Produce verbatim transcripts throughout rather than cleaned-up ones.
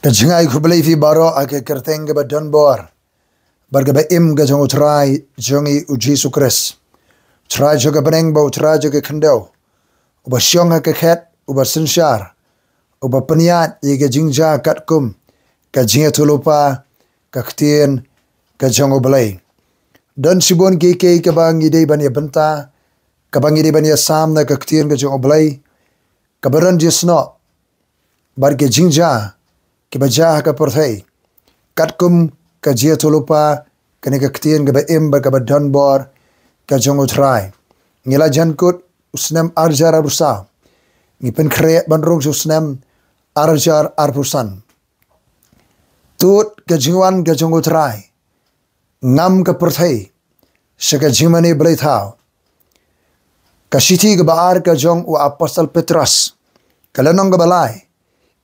Ka jingai khublei phi baroh ha ka kyrteng kaba donbor bad kaba im ka jong U Trai jong ngi U Jisu Khrist, U Trai jong ka bneng bad U Trai jong ka khyndew, uba shong ha ka khet, uba synshar, uba pynïaid ïa ka jingjia katkum ka jingïathuhlypa ka ktien ka jong U Blei. Don shibun kiei kiei kaba ngi dei ban ïa bynta, kaba ngi dei ban ïa sam na ka ktien ka jong U Blei, kaba don jingsnoh bad ki jingjia kiba jia ha ka pyrthei katkum ka jingïathuhlypa kane ka ktien kaba im bad kaba donbor ka jong U Trai. Ngi la jan kut u snem ar hajar arphew saw, ngi pynkhreh ban rung sha u snem ar hajar arphew san. Tut ka jingwan ka jong U Trai, ngam ka pyrthei sha ka jingmane blei thaw. Ka shithi kaba ar ka jong u Apostol Petros, ka lynnong kaba lai,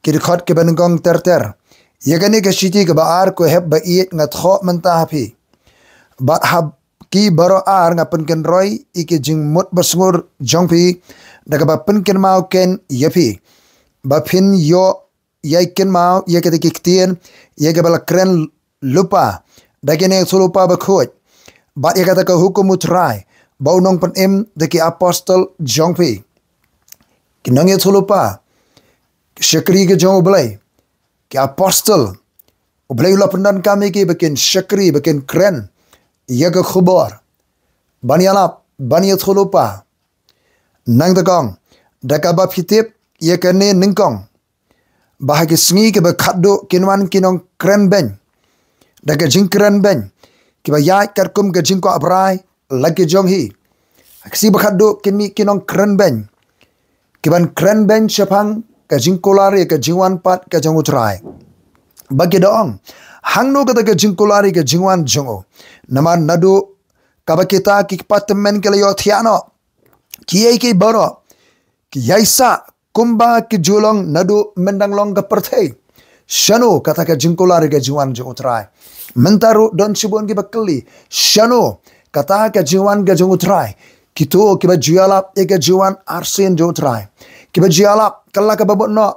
ki dkhot kiba nyngkong ter ter. Ïa kane ka shithi kaba ar, ko hep ba ïeit, nga thoh mynta ha phi, bad ha ki baroh ar nga pynkynroi ïa ki jingmut basngur jong phi, da kaba pynkynmaw kein ïa phi, ba phin ïoh ïai kynmaw ïa kita ki ktien, ïa kiba la kren lypa da ki nongïathuhlypa bakhuid, bad ïa kata ka hukum U Trai ba u nongpynim da ki apostol jong phi. Ki nongïathuhlypa, ki shakri ka jong U Blei, ki apostol, U Blei u la pyndonkam ïa ki ba kin shakri, ba kin kren ïa ka khubor, ban ïalap, ban ïathuhlypa. Nangta kong, da kaba phi tip ïa kane nyngkong, ba ha ki sngi kiba khatduh kin wan ki nongkrenbeiñ da ka jingkrenbeiñ, kiba ïaid katkum ka jingkwah brai la ki jong hi. Ha ki sngi ba khatduh kin mih ki nongkrenbeiñ, kiban krenbeiñ shaphang ka jingkular ïa ka jingwan pat ka jong U Trai. Ba ki da ong, hangno kata ka jingkular ïa ka jingwan jong u? Namar naduh kaba kita ki kpa tymmen ki la ïohthiah noh, kiei kiei baroh ki ïaisah kumba ki ju long naduh myndang long ka pyrthei. Shano kata ka jingkular ïa ka jingwan jong U Trai? Mynta ruh don shibun kiba kylli, shano kata ka jingwan ka jong U Trai? Kito kiba ju ïalap ïa ka jingwan arsien jong U Trai, kiba ju ïalap kylla kaba mut noh,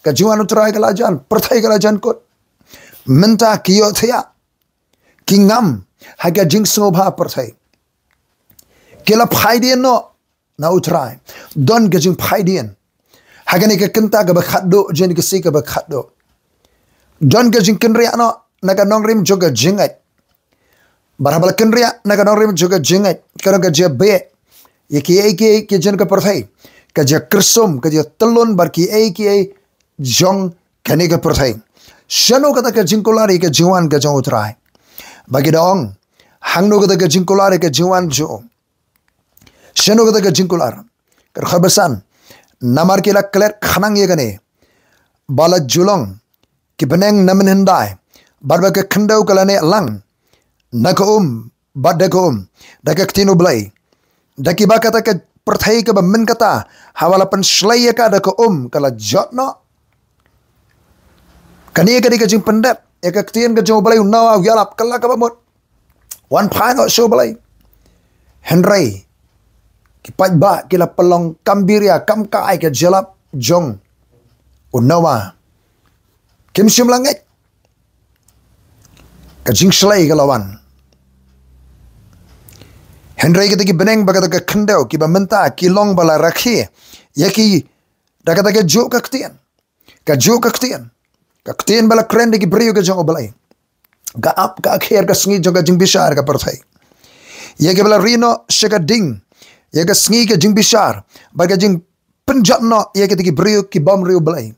ka jingwan U Trai ka la jan, pyrthei ka la jan kut. Mynta ki ïohthiah, ki ngam ha ka jingsngewbha pyrthei, ki la phaidien noh na U Trai. Don ka jingphaidien ha kane ka kynta kaba khatduh, jong ka sngi kaba khatduh. Don ka jingkynriah noh na ka nongrim jong ka jingngeit. Bad haba la kynriah na ka nongrim jong ka jingngeit, ka don ka jingïabeh ïa kiei kiei ki jong ka pyrthei, ka jingïakyrsum, ka jingïatyllun bad kiei kiei jong kane ka pyrthei. Shano kata ka jingkular ïa ka jingwan ka jong U Trai? Ba ki da ong, hangno kata ka jingkular ïa ka jingwan jong u? Shano kata ka jingkular? Ka dkhot ba san, namar ki la klet khnang ïa kane, ba la ju long ki bneng na mynhyndai, bad ba ka khyndew ka la neh lang na ka um, bad da ka um, da ka ktien U Blei, da kiba kata ka pyrthei kaba mynta haba la pynshlei ïa ka da ka um ka la jot noh. Kane ka dei ka jingpyndep ïa ka ktien ka jong U Blei, u Noah u ïalap kylla kaba mut, wan phai noh sha U Blei. Hynrei ki paidbah ki la pynlong kam biria, kam kai ka jingïalap jong u Noah. Kim shym la ngeit. Ka jingshlei ka la wan. Hynrei kita ki bneng bad kata ka khyndew kiba mynta ki long ba la rakhe ïa ki da kata kajuh ka ktien. Kajuh ka ktien. Ka ktien ba la kren da ki briew ka jong U Blei. Ka ap ka kher ka sngi jong ka jingbishar ka pyrthei. Ïa kiba la ri noh sha ka ding ïa ka sngi ka jingbishar bad ka jingpynjot noh ïa kita ki briew ki bym riewblei.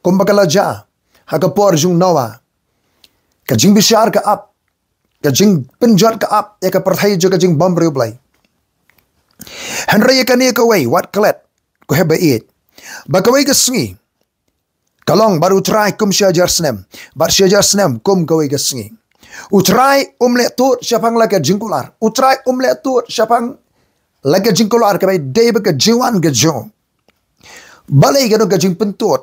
Kumba ka la jia ha ka por jong u Noah. Ka jingbishar ka ap, ka jingpynjot ka ap ïa ka pyrthei jong ka jingbym riewblei. Hynrei ïa kane kawei, wat klet, ko hep ba ïeit, ba kawei ka sngi ka long bad U Trai kum shi hajar snem, bad shi hajar snem kum kawei ka sngi. U Trai um leh tuh shaphang la ka jingkular. U Trai um leh tuh shaphang la ka jingkular kaba ïadei bad ka jingwan ka jong u. Balei ka don ka jingpyntud?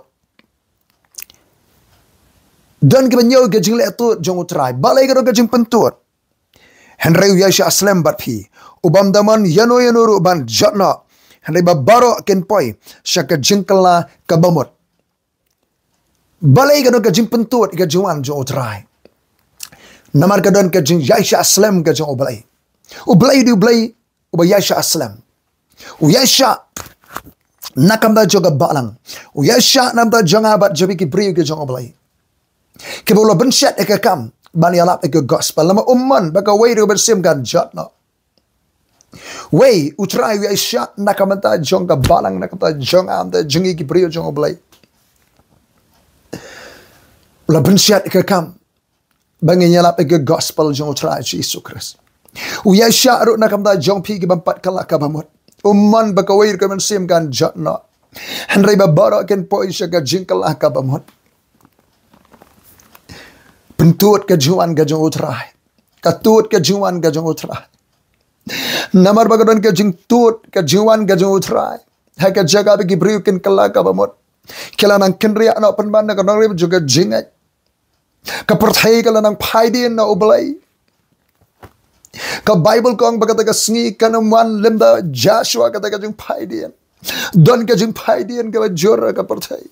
Don kiba ñiew ka jingleh tuh jong U Trai. Balei ka don ka jingpyntud? Hynrei u ïaishah slem bad phi, u bym da mon ïano ïano ruh ban jot noh. Hynrei ba baroh kin poi sha ka jingkylla kaba mut. Balei ka don ka jingpyntud ïa ka jingwan jong U Trai? Namar ka don ka jingïaishah slem ka jong U Blei. U Blei u dei U Blei uba ïaishah slem. U ïaishah na ka bynta jong ka balang. U ïaishah na ka bynta jong nga bad jong phi ki briew ki jong U Blei, kiba u la bynshet ïa ka kam ban ïalap ïa ka gospel. Namar um mon ba kawei ruh ka mynsiem kan jot noh. Wei, U Trai u ïaishah na ka bynta jong ka balang, na ka bynta jong nga, na ka bynta jong ngi ki briew jong U Blei. U la bynshet ïa ka kam ba ngin ïalap ïa ka gospel jong U Trai Jisu Khrist. U ïaishah ruh na ka bynta jong phi ki bym pat kylla ka bamut. Um mon ba kawei ruh ka mynsiem kan jot noh, hynrei ba baroh kin poi sha ka jingkylla ka bamut. Pyntud ka jingwan ka jong U Trai. Ka tud ka jingwan ka jong U Trai. Namar ba ka don ka jingtud ka jingwan ka jong U Trai, ha ka jaka ba ki briew kin kylla ka bamut, ki la nang kynriah noh pynban na ka nongrim jong ka jingngeit. Ka pyrthei ka la nang phaidien na U Blei. Ka Baibl ka ong ba kata ka sngi kan ym wan lymda Joshua kata ka jingphaidien. Don ka jingphaidien kaba jur ha ka pyrthei.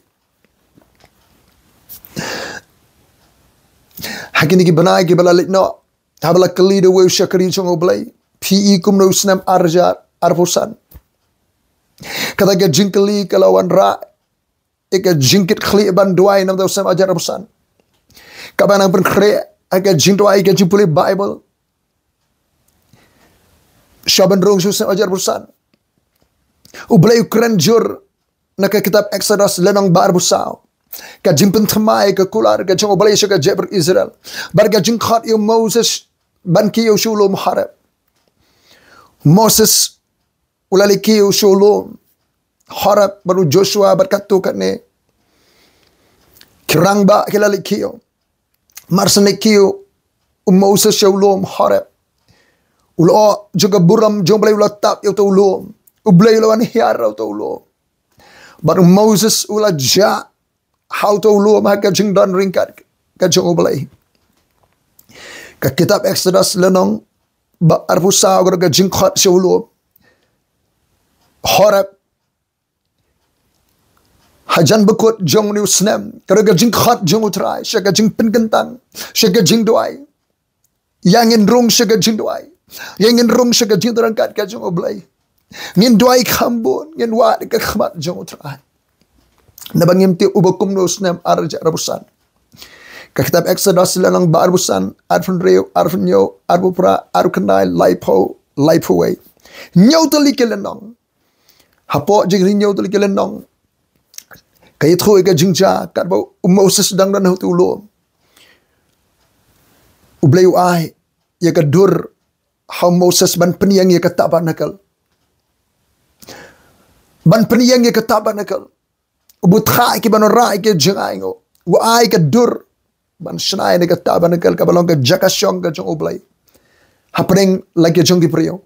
Ha kine ki bnai kiba la leit noh, haba la kylli da uwei u shakri jong U Blei, phi i kumno u snem ar hajar arphew san? Kata ka jingkylli ka la wanrah ïa ka jingkitkhlieh ban duwai na ka bynta u snem ar hajar arphew san. Kaba nang pynkhreh ha ka jingduwai, ka jingpule Baibl, sha ban rung sha u snem ar hajar arphew san. U Blei u kren jur na ka kitab Exodus lynnong ba arphew saw, ka jingpynthymmai ka kular ka jong U Blei sha ka jaitbynriew Israel, bad ka jingkhot ïa u Moses ban kiew sha u lum Horeb. Moses u la leit kiew sha u lum Horeb bad u Joshua bad katto katne ki rangbah ki la leit kiew. Mar shu leit kiew u Moses sha u lum Horeb, u lyoh jong ka burom jong U Blei u la tap ïa uta u lum. U Blei u la wan hiar ïa uta u lum. Bad u Moses u la jah ha uta u lum ha ka jingdon ryngkat ka jong U Blei. Ka kitab Exodus lynnong ba arphew saw ka dei ka jingkhot sha u lum Horeb. Hajan bakut jong une u snem ka dei ka jingkhot jong U Trai sha ka jingpynkyntang, sha ka jingduwai. Ïa ngin rung sha ka jingduwai, ïa ngin rung sha ka jingdon ryngkat ka jong U Blei. Ngin duwai kham bun, ngin wad ka khmat jong U Trai. Naba ngim tip uba kumno u snem ar hajar arphew san. Ka kitab Exodus lynnong ba arphew san, arphew hynriew, arphew hynñiew, arphew phra, arphew khyndai, laiphew, laiphew wei. Hynñiew tylli ki lynnong. Hapoh jong kine hynñiew tylli ki lynnong, ka ïathuh ïa ka jingjia katba u Moses u dang don ha uta u lum. U Blei u ai ïa ka dur ha u Moses ban pynïeng ïa ka tabernakl. Ban pynïeng ïa ka tabernakl. U bthah ïa ki ban wanrah ïa ka jingainguh. U ai ka dur ban shna ïa ka tabernakl kaba long ka jaka shong ka jong U Blei hapdeng la ki jong ki briew.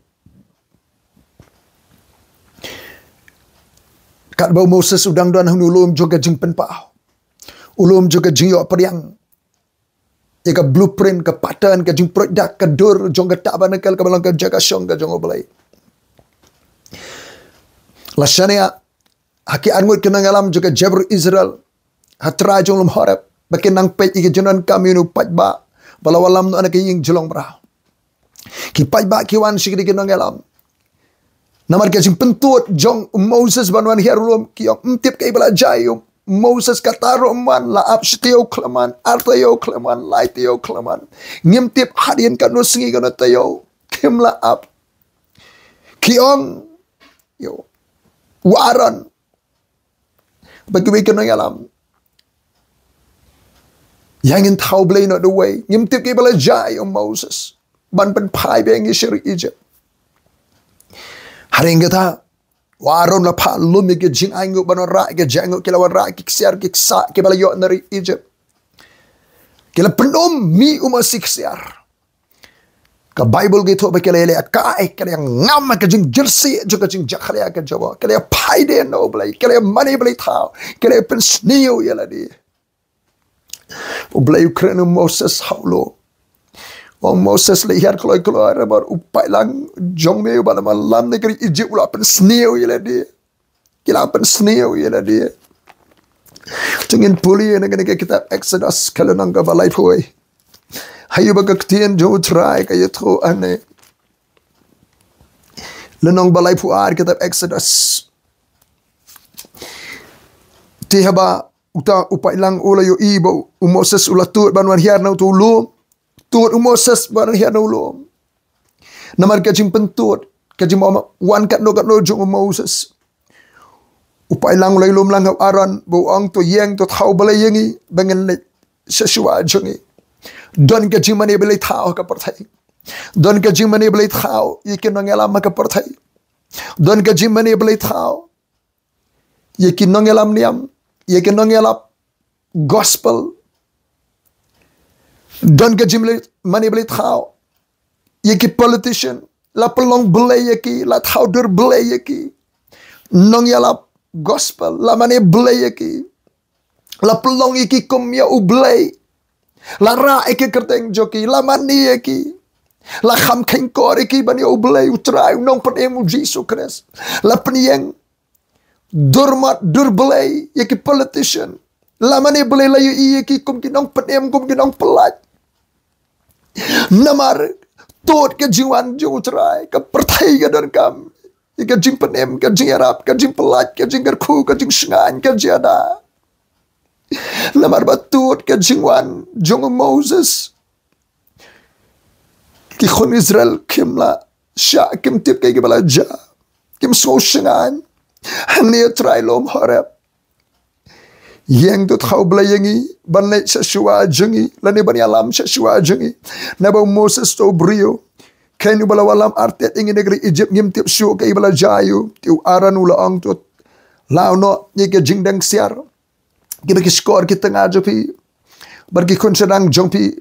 Katba u Moses u dang don ha une u lum jong ka jingpynpaw, u lum jong ka jingïoh pdiang ïa ka blueprint, ka pattern, ka jingpruid dak, ka dur jong ka tabernakl kaba long ka jaka shong ka jong U Blei. La shaniah ha ki arngut ki nongïalam jong ka jaitbynriew Israel ha trai jong u lum Horeb ba kin nang peit ïa ka jingdonkam ïa une u paidbah ba la wallam noh na ka ïing jinglong mraw. Ki paidbah ki wan sha kine ki nongïalam. Namar ka jingpyntud jong u Moses ban wan hiar u lum, ki ong, ym tip kaei ba la jia ïa u Moses, kata ruh ym wan, la ap shi taïew khlem wan, ar taïew khlem wan, lai taïew khlem wan. Ngim tip hadien katno sngi katno taïew, kim la ap. Ki ong ïa u Aaron bad kiwei ki nongïalam, ïa ngin thaw blei noh da uwei, ngim tip kaei ba la jia ïa u Moses ban pynphai biang ïa ngi sha ri Egypt. Hadien kata u Aaron u la phah lum ïa ka jingainguh ban wanrah ïa ka jingainguh, ki la wanrah ïa ki ksiar ki ksah kiba la ïoh na ri Egypt. Ki la pynum mih u masi ksiar. Ka Baibl ka ïathuh ba ki la ïaleh kai, ki la ïangam ha ka jingjyrsieh jong ka jingjakhlia ka jong U Blei, ki la ïaphaidien na U Blei, ki la ïamane blei thaw, ki la ïapynsniew ïa lade. U Blei u kren ïa u Moses ha u lum. U ong, Moses, leit hiar kloi kloi, namar u paidlang jong me uba la wallam na ka ri Egypt u la pynsniew ïa lade. Ki la pynsniew ïa lade. Te ngin pule na kane ka kitab Exodus ka lynnong kaba laiphew. Ha kaba ka ktien jong U Trai ka ïathuh hangne. Lynnong ba laiphew ar kitab Exodus. Te haba uta u paidlang u la ïohi ba u Moses u la tuid ban wan hiar na uta u lum. Tuid u Moses ban hiar na u lum. Namar ka jingpyntuid, ka jingwan katno katno jong u Moses. U paidlang u la ïalum lang ha u Aaron, ba u ong to ïeng to thaw balei ïa ngi, ba ngin leit sha shuwa jong ngi. Don ka jingmane balei thaw ha ka pyrthei. Don ka jingmane balei thaw ïa ki nongïalam ha ka pyrthei. Don ka jingmane balei thaw ïa ki nongïalam niam, ïa ki nongïalap gospel. Don ka jingmane balei thaw ïa ki politician, la pynlong balei ïa ki, la thaw dur balei ïa ki nongïalap gospel, la mane balei ïa ki, la pynlong ïa ki kum ïa u Blei, la rah ïa ki kyrteng jong ki, la mane ïa ki, la kham kheiñkor ïa ki ban ïa u Blei U Trai U Nongpynim U Jisu Khrist, la pynïeng dur mat dur balei ïa ki politician, la mane balei la ïohi ïa ki kum ki nongpynim, kum ki nongpyllait. Namar tuid ka jingwan jong U Trai, ka pyrthei ka donkam ïa ka jingpynim, ka jingïarap, ka jingpyllait, ka jingkyrkhu, ka jingshngaiñ, ka jingada. Namar ba tuid ka jingwan jong u Moses, ki khun Israel kim la shah, kim tip kaei kaba la jia, kim sngewshngaiñ. Hangne U Trai lum Horeb. Ïeng to thaw balei ïa ngi, ban leit sha shuwa jong ngi, lane ban ïalam sha shuwa jong ngi. Naba u Moses to u briew, kein uba la wallam artet ïa ngi na ka ri Egypt, ngim tip shuh kaei ba la jia ïa u. Te u Aaron u la ong to law noh ïa ka jingdeng ksiar, kiba ki shkor ki tnga jong phi, bad ki khun shynrang jong phi,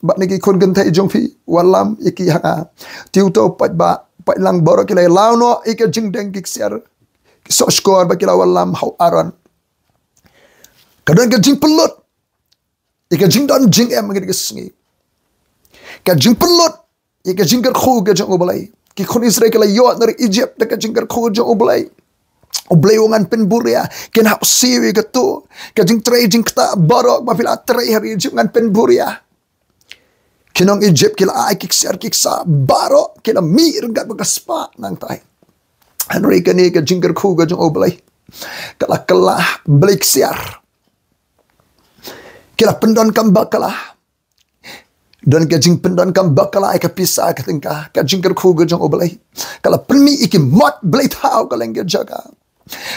bad na ki khun kynthei jong phi, wallam ïa ki ha nga. Te uta u paidbah, paidlang baroh ki la law noh ïa ka jingdeng ki ksiar, ki soh shkor ba ki la wallam ha u Aaron. Ka don ka jingpynlut ïa ka jingdon jingem ha kane ka sngi. Ka jingpynlut ïa ka jingkyrkhu ka jong U Blei. Ki khun Israel ki la ïoh na ri Egypt da ka jingkyrkhu jong U Blei. U Blei u ngan pynburia, kin hap siew ïa kato. Ka jingtrei jingktah baroh ba phi la trei ha ri Egypt ngan pynburia. Ki nong Egypt ki la ai ki ksiar ki ksa baroh, ki la mih ryngkat bad ka spah nangtai. Hynrei kane ka jingkyrkhu ka jong U Blei ka la kylla blei ksiar. Ki la pyndonkam bakla. Don ka jingpyndonkam bakla ïa ka pisa ka tyngka, ka jingkyrkhu ka jong U Blei ka la pynmih ïa ki mot blei thaw ha kylleng ki jaka.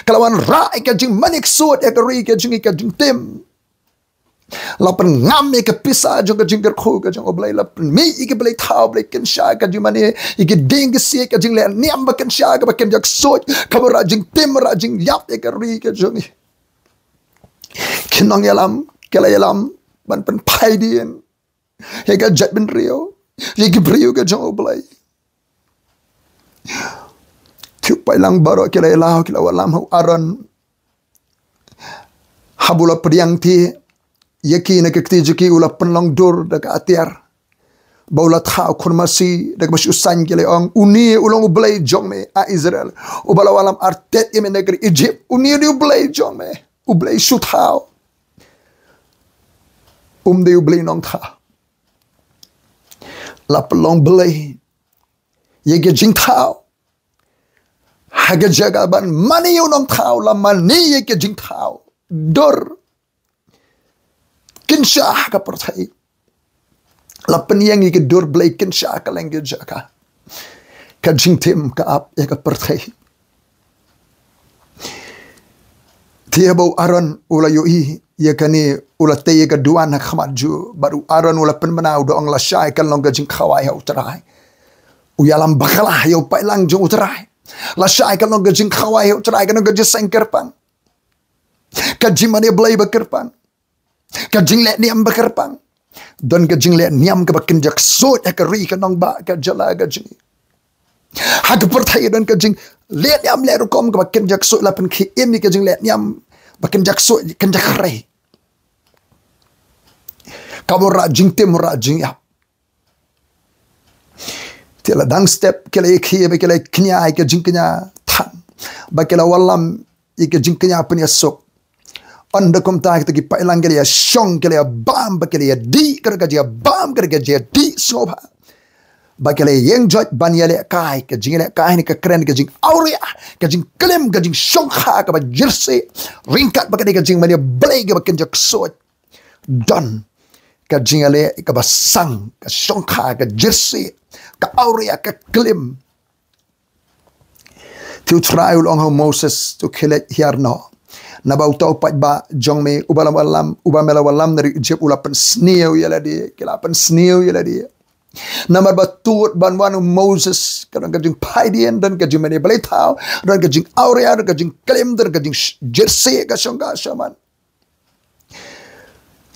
Ka la wanrah ïa ka jingmane ksuid ïa ka ri ka jong ngi, ka jingtim. La pynngam ïa ka pisa jong ka jingkyrkhu ka jong U Blei, la pynmih ïa ki blei thaw, blei kynsha, ka jingmane ïa ki dieng ki siej, ka jingleh niam ba kynsha, kaba kynja ksuid, kaba rah jingtim, rah jingïap ïa ka ri ka jong ngi. Ki nongïalam ki la ïalam ban pynphai dien ïa ka jaitbynriew, ïa ki briew ka jong U Blei. Te u paidlang baroh ki la ïalam, ki la wallam ha u Aaron. Haba u la pdiang te ïa ki na ka kti jong ki, u la pynlong dur da ka atiar, ba u la thaw khun masi da kaba shu saiñ, ki la ong, une u long U Blei jong me, A Israel, uba la wallam artet ïa me na ka ri Egypt. Une u dei U Blei jong me, U Blei shu thaw. Um dei U Blei nongthaw. La pynlong blei ïa ka jingthaw. Ha ka jaka ban mane ïa u nongthaw, la mane ïa ka jingthaw dur kynsha ha ka pyrthei. La pynïeng ïa ka dur blei kynsha ha kylleng ki jaka. Ka jingtim ka ap ïa ka pyrthei. Te haba u Aaron u la ïohi ïa kane, u la tei ïa ka duwan ha khmat jong u, bad u Aaron u la pynbna, u da ong, lashai kan long ka jingkhawai ha U Trai. U ïalam bakla ïa u paidlang jong U Trai. Lashai kan long ka jingkhawai ha U Trai, kan long ka jingseng kyrpang, ka jingmane blei ba kyrpang, ka jingleh niam ba kyrpang. Don ka jingleh niam kaba kynja ksuid ha ka ri, ka nongbah, ka jylla ka jong ngi. Ha ka pyrthei don ka jingleh niam leh rukom kaba kynja ksuid, la pynkhie im ïa ka jingleh niam ba kynja ksuid, kynja khrei, kaba rah jingtim, rah jingïap. Te la dang step ki la ïakhih, ba ki la kñia ïa ka jingkñia thang, ba ki la wallam ïa ka jingkñia pynïasuk. Ynda kumta kita ki paidlang ki la ïa shong, ki la ïa bam, ba ki la ïa dih, ka dei ka jia bam, ka dei ka jia dih sngewbha. Ba ki la ïeng jot ban ïalehkai, ka jingïalehkai ne ka kren, ka jingawria, ka jingklim, ka jingshongkha kaba jyrsieh. Ryngkat bad ka dei ka jingmane blei kaba kynja ksuid. Don ka jingïaleh kaba sang, ka shongkha, ka jyrsieh, ka awria, ka klim. Te U Trai u la ong ha u Moses, to khie leit hiar noh. Naba uta u paidbah jong me, uba la wallam, uba me la wallam na ri Egypt, u la pynsniew ïa lade, ki la pynsniew ïa lade. Namar ba tud ban wan u Moses, ka don ka jingphaidien, don ka jingmane blei thaw, don ka jingawria, don ka jingklim, don ka jingjyrsieh ka shongkha shaman.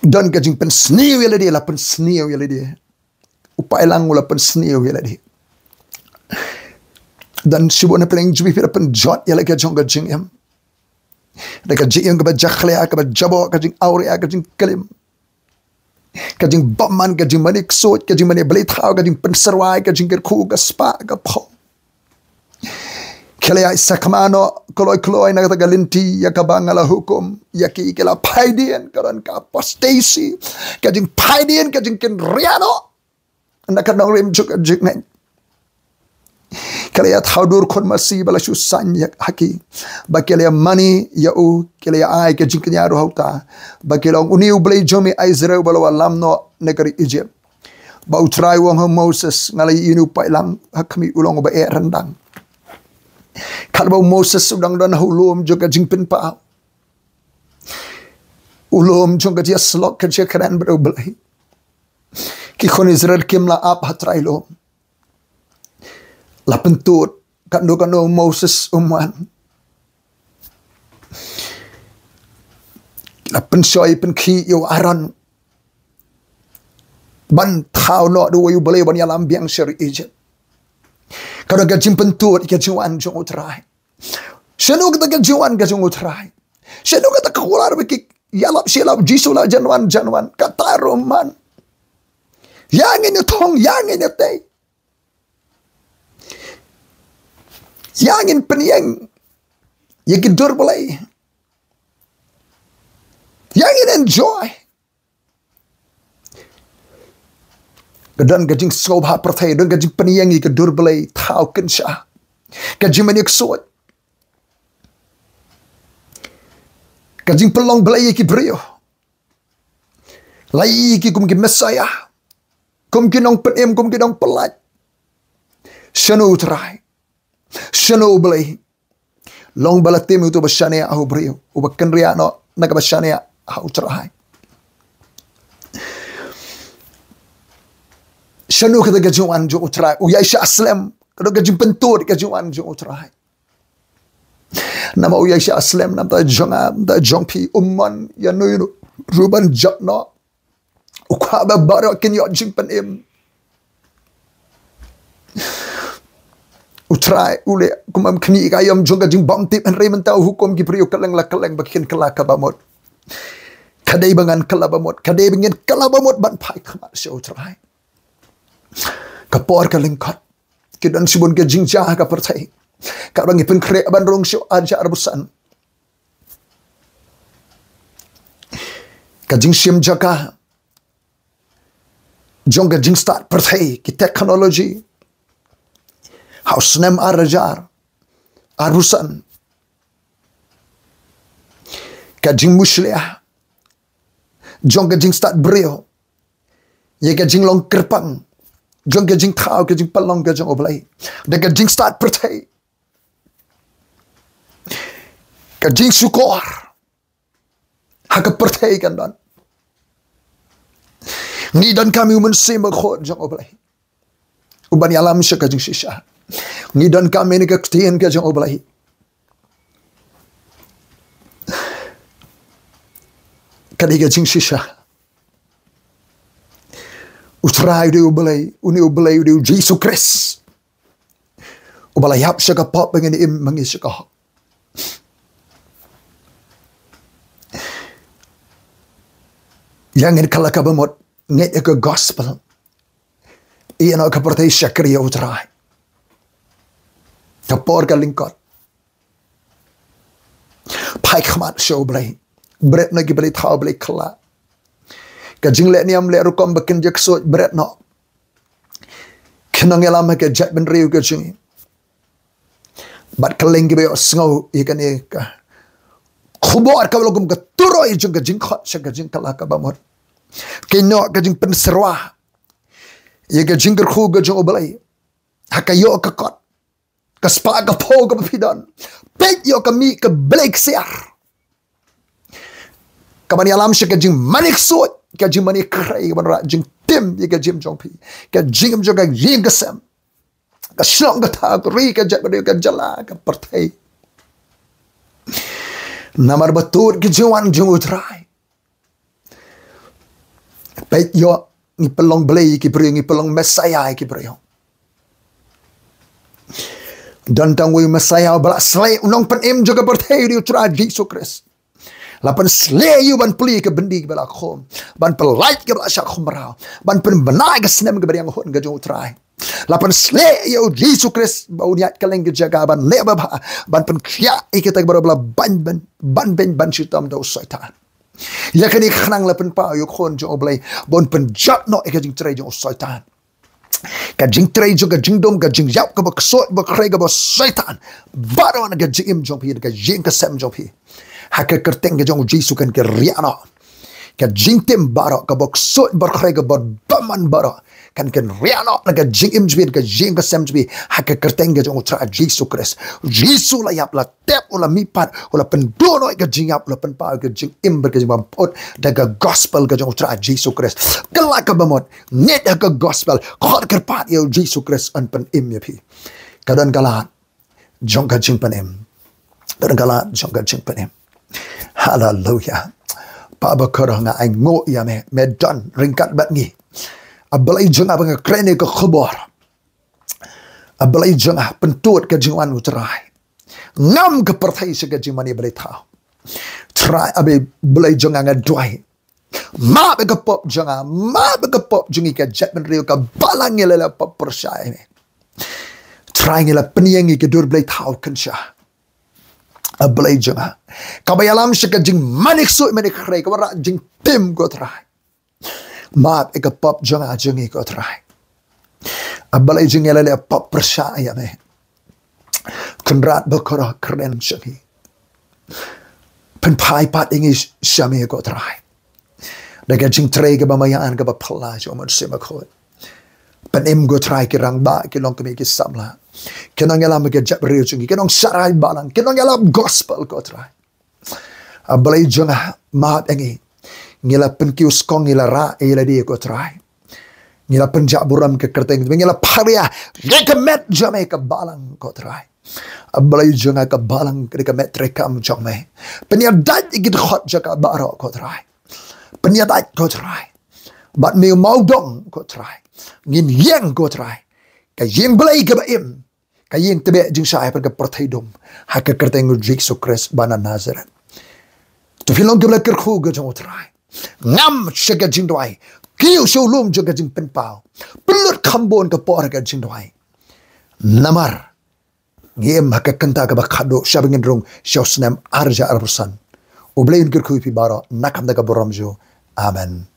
Don ka jingpynsniew ïa lade, la pynsniew ïa lade. U paidlang u la pynsniew ïa lade. Don shibun na pdeng jong phi phi la pynjot ïa la ka jong ka jingim. Da ka jingim kaba jakhlia, kaba jaboh, ka jingawria, ka jingklim. Ka jingbymman, ka jingmane ksuid, ka jingmane blei thaw, ka jingpynsyrwai, ka jingkyrkhu, ka spah, ka phew. Ki la ïa sakma noh kloi kloi na kata ka lynti ïa kaba nga la hukum ïa ki, ki la phaidien, ka don ka apostasy, ka jingphaidien, ka jingkynriah noh na ka nongrim jong ka jingngeit. Ki la ïa thaw dur khun masi ba la shu saiñ ïa ha ki, ba ki la ïa mane ïa u, ki la ïa ai ka jingkñia ruh ha uta, ba ki la ong, une u Blei jong me Israel uba la wallam noh na ka ri Egypt. Ba U Trai u ong ha u Moses, nga la ïohi une u paidlang ha khmih, u long uba eh ryndang. Katba u Moses u dang don ha u lum jong ka jingpynpaw, u lum jong ka jingïasyllok, ka jingïakren bad U Blei, ki khun Israel kim lah ap ha trai lum. La pyntud, katno katno u Moses um wan. La pynshoi pynkhih ïa u Aaron ban thaw noh da uwei u Blei ban ïalam biang sha ri Egypt. Ka don ka jingpyntud, ka jingwan jong U Trai. Shano kata ka jingwan ka jong U Trai? Shano kata ka kular ba ki ïalap shi ïalap, Jisu la jan wan, jan wan? Kata ruh man. Ïa ngin ïa thong, ïa ngin ïa tei, ïa ngin pynïeng ïa ki dur Blei, ïa ngin enjoy. Ka don ka jingsngewbha pyrthei, don ka jingpynïeng ïa ka dur Blei, thaw kynsha, ka jingmane ksuid, ka jingpynlong Blei ïa ki briew, la ïa ki kum ki Messiah, kum ki nongpynim, kum ki nongpynlait. Shano U Trai? Shano U Blei? Long ba la tim uto uba shaniah ha u briew, uba kynriah noh na kaba shaniah ha U Trai. Shano kata ka jingwan jong U Trai? U ïaishah slem, ka don ka jingpyntud ka jingwan jong U Trai. Namar u ïaishah slem, namar jong nga, namar jong phi, um mon ïa uno uno ruh ban jot noh. U kwah ba baroh kin ïoh jingpynim. U Trai u leh kum u khmih ka aïom jong ka jingbymtip, hynrei mynta u hukum ki briew kylleng la kylleng ba kin kylla kaba mut. Ka dei ba ngan kylla ba mut, ka dei ba ngin kylla ba mut ban phai khmat sha U Trai. Ka por ka lyngkot. Ki don shibun ka jingjia ha ka pyrthei. Katba ngi pynkhreh ban rung sha u ar hajar arphew san, ka jingshim jaka jong ka jingstad pyrthei, ki technology, ha u snem ar hajar arphew san, ka jingmushlia jong ka jingstad briew ïa ka jinglong kyrpang jong ka jingthaw, ka jingpynlong ka jong U Blei da ka jingstad pyrthei. Ka jingshukor ha ka pyrthei kan don. Ngi donkam ïa u Mynsiem Bakhuid jong U Blei uban ïalam sha ka jingshisha. Ngi donkam ïa ka ktien ka jong U Blei. Ka dei ka jingshisha. U Trai u dei U Blei, une U Blei u dei U Jisu Khrist, uba la ïap sha ka pop ba ngin im ma ngi sha ka hok. Ïa ngin kylla kaba mut, ngeit ïa ka gospel. Ïa noh ka pyrthei shakri ïa U Trai. Ka por ka lyngkot. Phai khmat sha U Blei. bret noh ki blei thaw, blei khyllah. Ka jingleh niam leh rukom ba kin jia ksuid, bret noh. Ki nongïalam ha ka jaitbynriew ka jong ngi. Bad kylleng kiba ïohsngew ïa kane ka khubor kaba long kum ka turoi jong ka jingkhot sha ka jingkylla kaba mut. Kynnoh ka jingpynsyrwa ïa ka jingkyrkhu ka jong U Blei. Ha ka ïoh ka kot, ka spah ka phew kaba phi don. Peit, ïoh ka mih ka blei ksiar. Kaban ïalam sha ka jingmane ksuid, ka jingmane khrei, kaban rah jingtim ïa ka jingim jong phi, ka jingim jong ka ïing ka sem, ka shnong ka thaw, ka ri ka jaitbynriew, ka jylla, ka pyrthei. Namar ba tud ka jingwan jong U Trai. Peit, ïoh ngi pynlong blei ïa ki briew, ngi pynlong Messaïah ïa ki briew. Don tang uwei u Messaïah uba la sleh, u nongpynim jong ka pyrthei, u dei U Trai Jisu Khrist. La pynsleh ïa u ban plie ïa ka byndi kaba la khum, ban pyllait ïa kaba la shah khumraw, ban pynbna ïa ka snem kaba ïeng hun ka jong U Trai. La pynsleh ïa U Jisu Khrist ba un ïaid kylleng ki jaka ban leh babha, ban pynkhiah ïa kita baroh ba la ban ban ban ban ban shitom da u Soitan. Ïa kane ka khnang la pynpaw ïa U Khun jong U Blei ba un pynjot noh ïa ka jingtrei jong u Soitan. Ka jingtrei jong ka jingdum, ka jingïap kaba ksuid, ba khrei, kaba Soitan, baroh na ka jingim jong phi, na ka ïing ka sem jong phi. Ha ka kyrteng ka jong U Jisu kan ka riah noh. Ka jingtim baroh, kaba ksuid, ba khrei, kaba dum man baroh, kan ka riah noh na ka jingim jong phi, na ka ïing ka sem jong phi. Ha ka kyrteng ka jong U Trai Jisu Khrist. U Jisu la ïap, la tep, u la mihpat, u la pynduh noh ïa ka jingïap, u la pynpaw ïa ka jingim bad ka jingbymphut da ka gospel ka jong U Trai Jisu Khrist. Kylla kaba mut, ngeit ha ka gospel, khot kyrpad ïa U Jisu Khrist un pynim ïa phi. Ka don ka lad jong ka jingpynim. Ka don ka lad jong ka jingpynim. Haleluya. Kpa bakordor, nga ainguh ïa me, me don ryngkat bad ngi. A Blei jong nga, ba nga kren ïa ka khubor. A Blei jong nga, pyntud ka jingwan U Trai. Ngam ka pyrthei sha ka jingmane blei thaw. Trai, a Blei jong nga, nga duwai. Map ïa ka pop jong nga, map ïa ka pop jong ngi, ka jaitbynriew, ka balang, ngi la leh pop pyrshah ïa me. Trai, ngi la pynïeng ïa ka dur blei thaw kynsha. A Blei jong nga, kaba ïalam sha ka jingmane ksuid mane khrei, kaba rah jingtim, ko Trai. Map ïa ka pop jong nga jong ngi, ko Trai. A Blei jong nga, ngi la leh pop pyrshah ïa me. Kynrad bakordor, kren sha ngi. Pynphai pat ïa ngi sha me, ko Trai. Da ka jingtrei kaba maïan, kaba phylla jong U Mynsiem Bakhuid. Pynim, ko Trai, ki rangbah, ki longkmie, ki samla, ki nongïalam, ki jaitbynriew jong ngi, ki nongsharai balang, ki nongïalam gospel, ko Trai. A Blei jong nga, map ïa ngi. Ngi la pynkiew skong, ngi la rah ïa lade, ko Trai. Ngi la pynjah burom ka kyrteng, ngi la pharia ïa ka met jong me ha ka balang, ko Trai. A Blei jong nga, ka balang ka dei ka met treikam jong me. Pynïadait ïa ki dkhot jong ka baroh, ko Trai. Pynïadait, ko Trai. Bad me u mawdong, ko Trai. Ngin ïeng, ko Trai, ka ïing blei kaba im, ka ïing tbeh jingshai ha ka pyrthei dum, ha ka kyrteng U Jisu Khrist ba na Nasareth. To phi long kiba la kyrkhu ka jong U Trai. Ngam sha ka jingduwai, kiew sha u lum jong ka jingpynpaw. Pynlut kham bun ka por ka jingduwai. Namar ngi im ha ka kynta kaba khatduh, sha ba ngin rung sha u snem ar hajar arphew san. U Blei un kyrkhu ïa phi baroh, na ka bynta ka burom jong u. Amen.